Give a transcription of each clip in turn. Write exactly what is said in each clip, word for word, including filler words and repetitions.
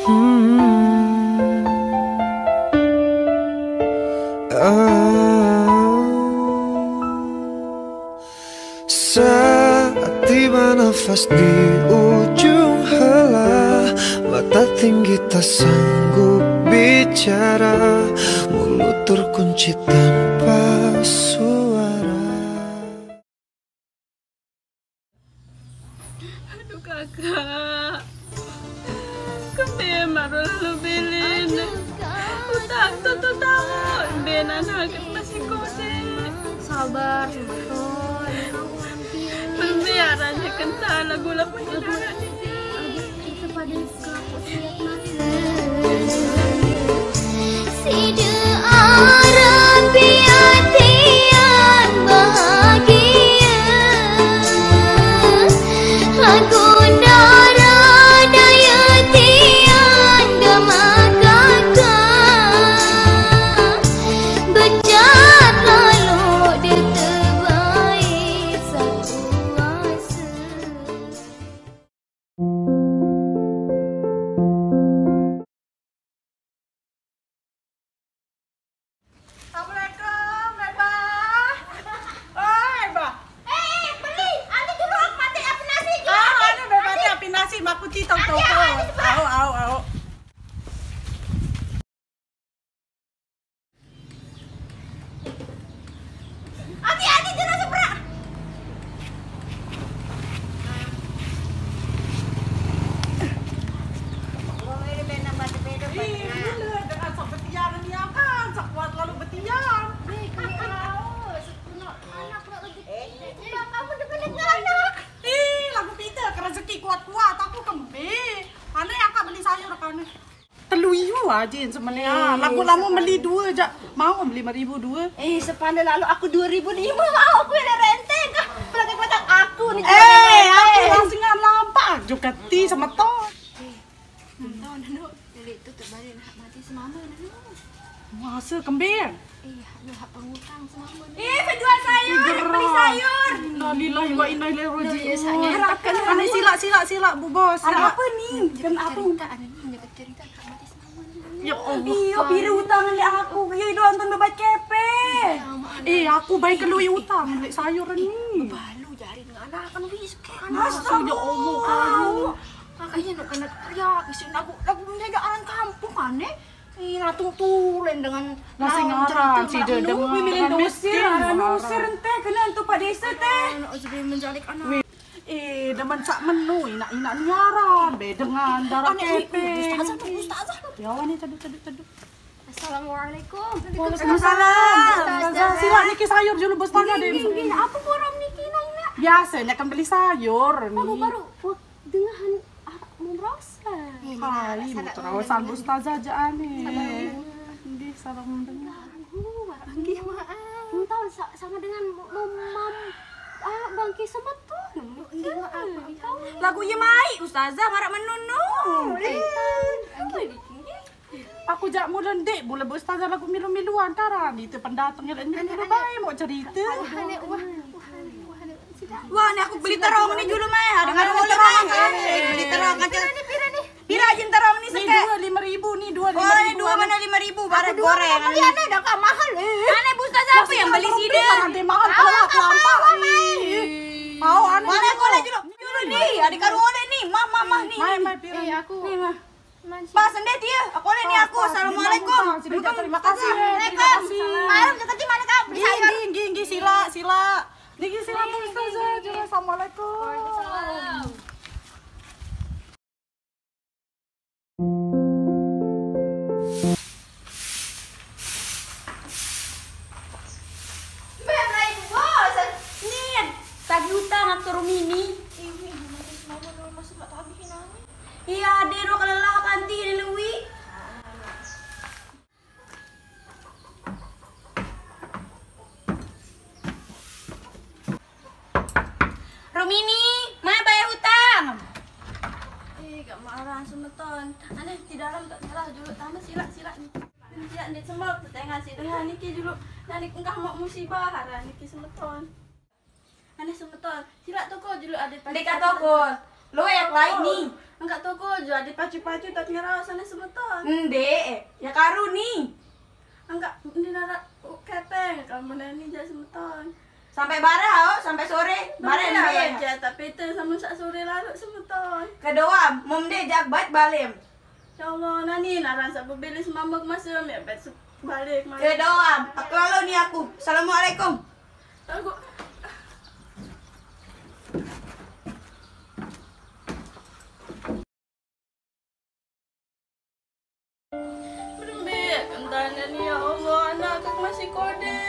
Hmm. Ah. Saat tiba nafas di ujung hela, mata tinggi tak sanggup bicara, mulut terkunci tanpa suara. Aduh kakak, kembe maru lalu bilin. Utak tu tu tahu, ben anak masih kode. Sabar, sabar. Pembiarannya kental lagu lagu ini. Itu pada aku lihat mati. Sida arep piatian bahagia. Lagu dara daya tian gama kakak. Bejat lalu ditebai sakuasa. Assalamualaikum, Beba. Oi, Ba. Eh, beli. Ani dulu aku mati api nasi. Ah, anu Beba mati api nasi, maku ti tong tong. Au, au, au. Ani, ani dulu seberak. Ih, gila dengan sok betian ni akan, sok kuat lalu betian. Nih, kamu tahu, sepenuh anak nak rezeki. Eh, kamu dekat anak. Ih, lagu Peter ke rezeki kuat-kuat aku kembe. Mana yang kak beli sayur kan? Telu iu aja sebenarnya. Lagu lama beli dua aja. Mau beli lima ribu dua. Eh, sepandai lalu aku dua ribu lima mau aku yang renteng kah? Pelanggan kata aku ni. Eh, aku langsung lampak juga ti sama to. Tahu nanu, dari itu terbalik nak mati semama nanu. Masa kembe? Iya, lu hak pengutang semama ni. Eh, penjual sayur, beli sayur. Innalillahi wa inna ilaihi raji'un. Harapan Ane sila sila sila bu bos. Sila. Apa ni? Kan apa? Cerita ada ni, cerita nak mati semama ni. Ya Allah. Iya, pira utang lek aku. Iya, itu anton bebat kepe. Eh, aku baik kelui utang lek sayur ni. Balu jari dengan anak kan wis. Masa ya Allah kamu. Makanya nak kena teriak, isi lagu lagu menjadi orang kampung aneh. Ih, natung tulen dengan Nasi ngaran sida dengan Milih orang usir, miskin. orang usir ente kena tu Pak Desa teh. Anak sudah menjalik anak. Eh, demen sak menu inak-inak nyaran be dengan darah kepe. Ustazah tu, ustazah tu. Ya wani tadu tadu tadu. Assalamualaikum. Waalaikumsalam. Ustazah, sila niki sayur dulu bos tangga deh. Nggih, apa borong niki nang nak? Biasanya kan beli sayur Kamu nih. Baru wah, dengan ah, mau merasa. Kali mau terawasan ustazah aja aneh. Nggih salam dengar. Nggih, maaf. Entah sa- sama dengan mem mem ah bangki semeton. Nggih, maaf. Lagu ye mai ustazah marak menunu. Aku jak mula ndik mula ustazah lagu milu-miluan karan itu pendatang yang milu bae mau cerita. Ane wah, wah, wah. Wah, ni aku beli terong ni dulu mai. Ada karu boleh mai. Eh, beli terong kaca. Pira ni, pira ni? Pira jin terong ni Ni sekat? Dua lima ribu ni, dua lima Oh, ribu. Dua mana lima ribu barat goreng. Tapi ane dah kak mahal eh. Ane bu ustazah apa yang beli sida? Nanti mahal kalau aku lampak. Mau anu. Mana kau lagi dulu? Dulu ni, ada karu oleh ni. Mah, mah, mah ni. Mai mai pira. Eh, aku Ni mah. Mansi. Pas sendiri dia. Aku oleh ni aku. Assalamualaikum. Sudah terima kasih. Assalamualaikum. Malam dekat di mana kau? Nggih nggih nggih nggih sila sila. Niki sila ustazah. Assalamualaikum. Waalaikumsalam. Mbak, mulai bos. Nin, tagih utang aku rumah ini. Iya, ada lo kelelah kanti ni Lui. Rumini, mai bayar hutang. Eh, gak marah semeton. Aneh di dalam tak salah dulu tambah silak-silak ni. Silak ni semua pertengah si dengan niki dulu. Nanti engkah mau musibah hara niki semeton. Aneh semeton. Silak toko dulu ada. Dek kata ko, lo yang lain ni. Angkat toko jo, ade pacu-pacu tak ngerawat sana semeton. Ndek, ya karu ni. Angkat ndi narak kepeng, kamu nani jak semeton. Sampai bare, hao, sampai sore, bare. Benda ndek aja, tapi itu sama sak sore larut semeton. Kedoam, mom ndek jak bait balem. Ya Allah, nani naran sak bebelis mambek masem, ya bet se-, balik. Kedoam, aku lalu ni aku. Assalamualaikum. Aku Berembe kentane ni, ya Allah, anak aku masih kode.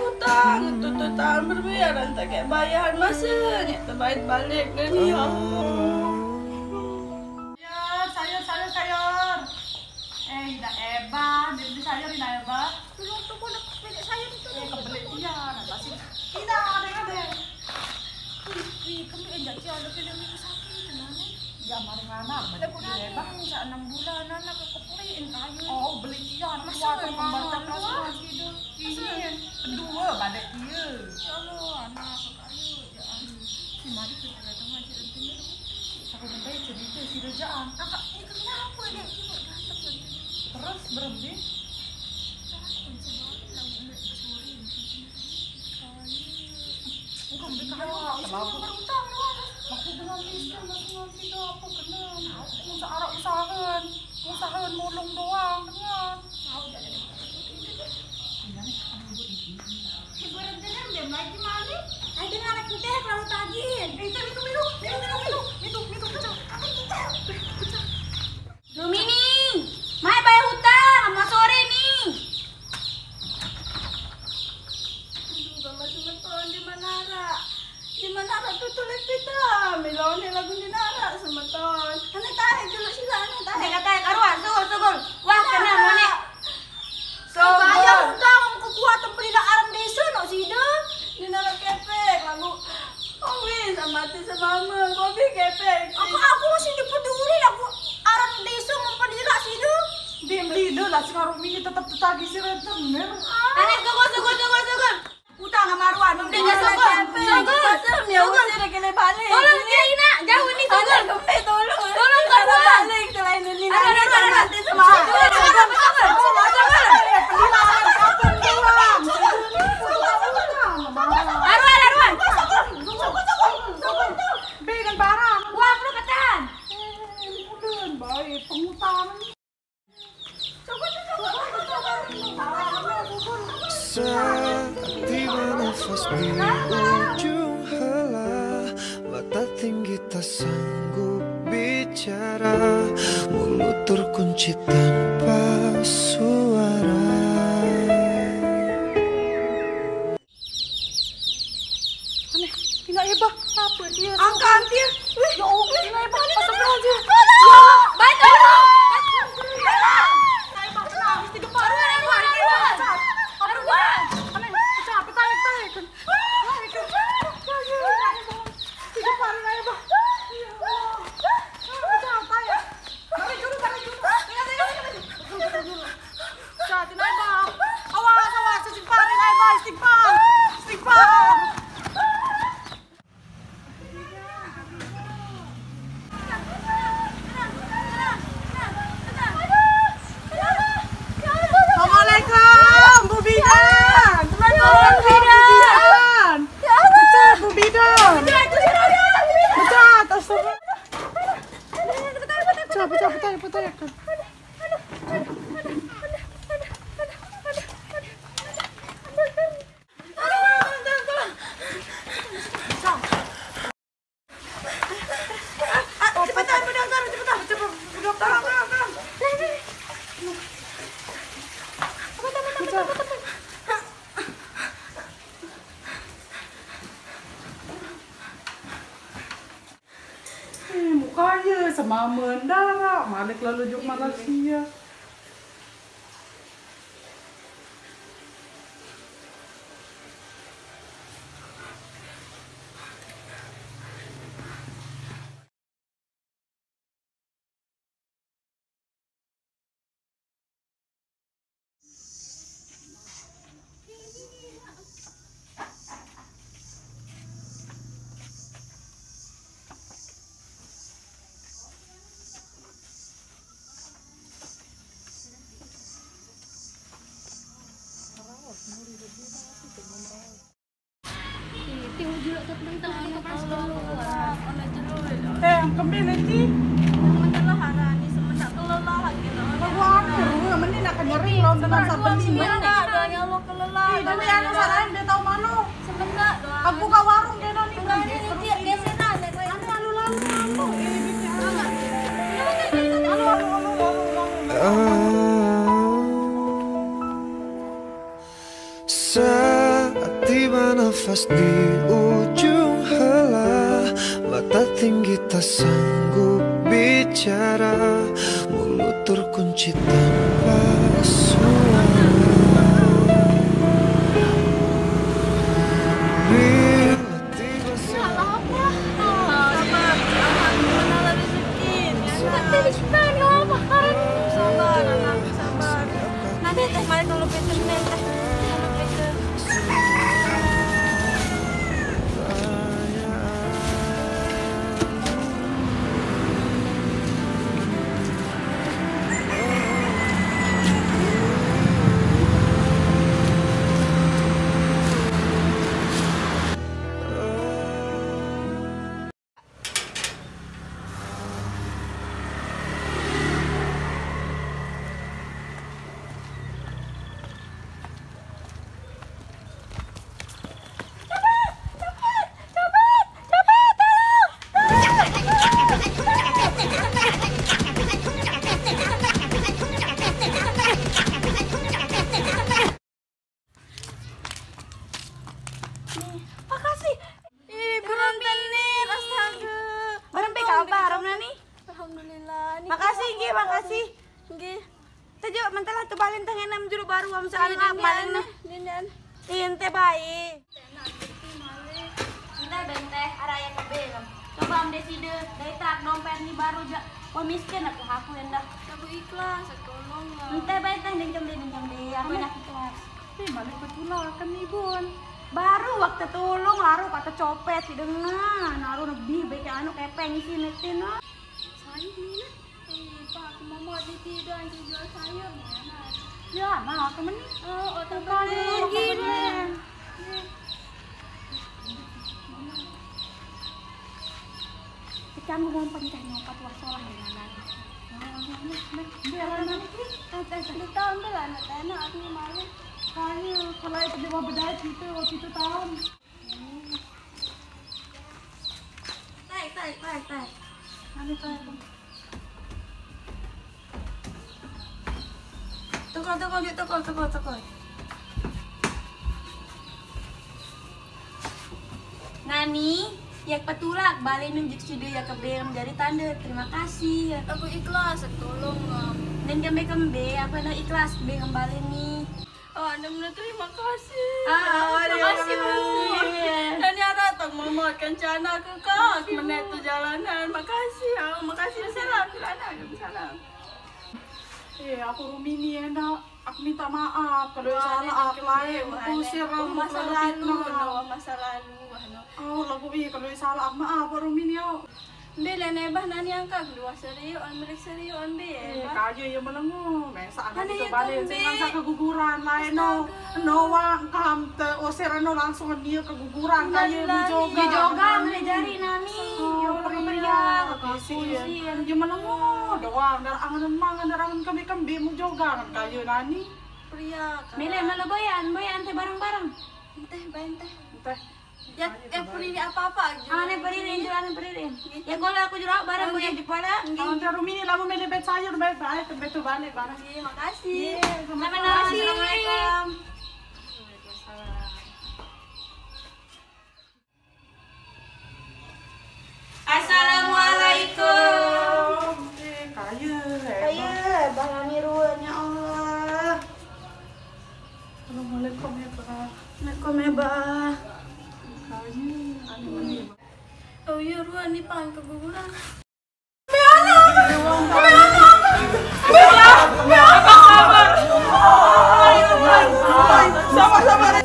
Utang, tutut utang berembe, aran tak kayak bayaran masa, ni terbaik balik dan ya Allah. Ya, sayur, sayur, sayur. Eh, ida eba, dia beli sayur, ida eba. Dulu tu pun nak beli sayur tu. Eh, kebelet dia, nak kasih. Ida, ada, ada. Wih, wih, kami enjak dia, ada kena rumah sakit, tenang, eh. Ya, mari ngana, balik dia eba. Sejak enam bulan, anak aku beliin kayu. Oh, beli dia, anak. Masa kuat, memang pembaca kelas dua gitu. Masa? Ini, kedua, balik dia. Ya Allah, anak aku kayu. Mari kita datang aja nanti. Aku sampai cerita si Rejaan. Kakak, ini kenapa dia? Dia buat berantem nanti. Terus berhenti. Jangan sebab lagu nak dicuri. Bukan berkaya. Aku berutang doang. Aku dengan miskin masih ngasih ke apa kena. Aku usaha usahakan. Usahakan nolong doang dengan. Tahu dia ada. Hiburan dengan dia lagi mana? Ai dengan anak kita kalau tajin. Eh, itu, itu, itu, itu, itu, itu, itu, pecah. Apa pecah? Pecah. Rumini, mai bayar hutang, mau sore ni. Aduh, gak masuk betul di Manara. Di Manara tu tulis kita. Milone lagu di Nara semeton. Ane tarik dulu sila, ane tarik. Ane tarik, karuan, sugul, sugul. Wah, kena monek. Bayar hutang, kekuatan pelila aran desa nak sida. Ni nak kepek lagu. Kowe sama mati semama, kowe kepek. Aku, aku masih dipeduli lagu aran desa mempelila sida. Dim lido lah sing arumi tetep tetagi si rentenir. Anak tunggu, tunggu, tunggu, tunggu. Utang sama Arwan. Dia sungguh. Sungguh. Sungguh. Dia kena balik. Tolong dia, Ina. Jauh ni, sungguh. Tolong. Tolong, Arwan. Balik selain ini. Ada, ada, ada. Nanti sama. Sungguh, sungguh, sungguh. Sungguh. Arwan, Arwan. Beli dan barang. Wah, perlu ketan. Baik, pengutang. Saat tiba nafas di ujung hela, mata tinggi tak sanggup bicara, mulut terkunci tanpa suara. Aneh, ina Eba, apa dia? Angkat dia. Wih, ya Allah, ina Eba, astagfirullahaladzim. Ya, baik, tolong. Ina Eba, nangis di depan. Aduh, aduh, aduh, aduh. Aduh, aneh, pecah, pecah, pecah. Tiga hari, Ina Eba. Ya Allah. Pecah, pecah. Balik dulu, balik dulu. Tengok, tengok, tengok. Pecah, Ina Eba. Awas, awas, istighfar, Ina Eba, istighfar. Istighfar. Assalamualaikum, Bu Bidan. Assalamualaikum, Bu Bidan. Pecah, Bu Bidan. Pecah, astaga. Pecah, pecah, pecah, pecah. Cepetan, Bu Dokter, cepetan. Cepetan, Bu Dokter, tolong, tolong, tolong. Eh, mukanya semama darah, malik lalu juk Malaysia. Kembali lagi. Mentelah arani semendak kelelahan gitu. Aku hampir, gue mending nak nyering lo dengan saben ini. Semendak doanya lo kelelahan. Ih, tapi anu sarain dia tahu malu. Semendak doang. Aku buka warung dia nih. Enggak ada nih, dia geseran deh, kayak anu, lalu, lalu, lalu. Ini bikin anu. Lalu, lalu, lalu, lalu, lalu. Saat tiba nafas di ujung hala, mata tinggi tak sanggup bicara, mulut terkunci tanpa suara. Bila tiba saat sabar, Tuhan menaruh rezeki. Sabar, anak, sabar. Nanti teh main dulu pintu, teh. Dulu pintu. Nih, makasih. Ih, beruntung nih, astaga. Bareng P K apa, Romna nih? Alhamdulillah. Nih, makasih, nggih, makasih. Nggih. Tejo, mentelah tuh balen teh enam juru baru, am saan. Iya, maling nih. Ente baik. Ente bente, araya kebelem. Coba am deside, daitak dompet nih baru ja. Wah, miskin aku, aku endah. Aku ikhlas, aku tolong ya. Ente bente, denceng deh, denceng deh. Aku enak ikhlas. Ih, maling petulakan nih, Bun. Baru waktu tulung, laru kata copet, si dengan. Laru lebih baik anu kepeng isi netin, no. Sayur nih, nah. Ih, Pak, aku mau mau di tidur, anjing jual sayur, mana? Ya, nah, aku meni. Oh, otak. Bukan, bener, aku gila. Bener. Kita mau ngomong pencah nyompat wasolah di mana? Nah, nah, nah, nah, biar mana sih? Kita ambil anak-anak, aku malu. Kayu, kalau itu dia mau bedait gitu, waktu itu tahun. Tarik, tarik, tarik, tarik. Mana tarik? Tukul, tukul, yuk, tukul, tukul, tukul. Nani, ya petulak, balik nunjuk sudah ya kebelem dari tanda. Terima kasih. Aku ikhlas, tolong, Ngam. Dan kembe-kembe, aku enak ikhlas, kembe kembali nih. Oh, Anda benar, terima kasih. Ah, oh, terima kasih, Bu. Dan ya datang memohon kencana ke kak, menet perjalanan. Makasih, ah, makasih, salam, salam, salam. Eh, aku Rumini ya, nak. Aku minta maaf kalau salah aku lain, aku usir, aku masa lalu, no, masa lalu, no. Oh, lagu iya kalau salah aku maaf, Rumini, oh. Mbe le nebah nani angka kedua serius on, milik serius on, be. Eh, kayu ya melengu. Mesa anak itu balik, sing angsa keguguran lain, no. No wang kam te osir, no langsung dia keguguran, kayu bujoga. Bujoga, mele jari nani. Oh, ya Allah, pria. Makasih ya. Ya melengu doang, dar angen emang, dar angen kembe-kembe mujoga, kayu nani. Pria, Kak. Mele, mele boyan, boyan teh bareng-bareng. Teh, bayan teh. Teh. Ya, eh, puri apa-apa aja. Ah, nih, puri nih, jualan puri nih. Ya, kalau aku jual barang, nggih, boleh di pala. Nggih. Kalau ntar Rumini lamun mele bet sayur, baik-baik, betul balik barang. Nggih, makasih. Iya, sama-sama. Assalamualaikum. Waalaikumsalam. Assalamualaikum. Eh, kaya, eh. Kaya, Bang Amirul, ya Allah. Assalamualaikum ya, Bang. Assalamualaikum ya, Bang. Kaya, anu, anu. Oh iya, Ruan, ini pan keguguran. Sabar, sabar.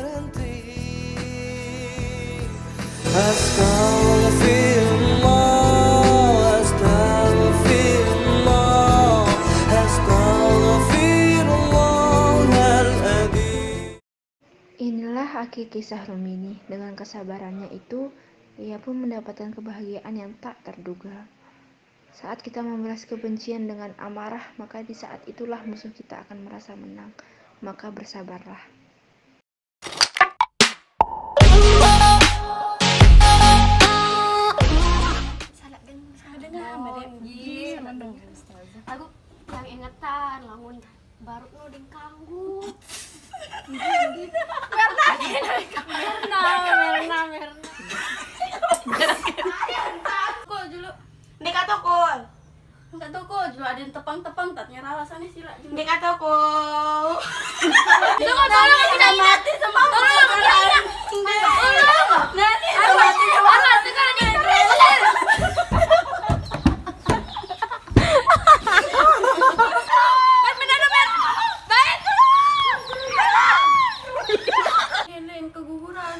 Astagfirullah, astagfirullah, astagfirullahaladzim. Inilah akhir kisah Rumini. Dengan kesabarannya itu, ia pun mendapatkan kebahagiaan yang tak terduga. Saat kita membalas kebencian dengan amarah, maka di saat itulah musuh kita akan merasa menang. Maka bersabarlah. Salah dengar, salah dengar. Aku yang ingetan lamun baru nu dingkanggu. Merna, Merna, Merna, Merna. Kok dulu? Ndek kato kul. Enggak tahu kok, dulu ada yang tepang-tepang, tatnya rawasannya sila dulu. Ndek kato kul. Tolong, tolong, kita mati semua. Tolong, tolong. Tolong. Nanti kita mati semua. Alah, sekarang ini. Benar, benar. Baik, tolong. Tolong. Ini yang keguguran.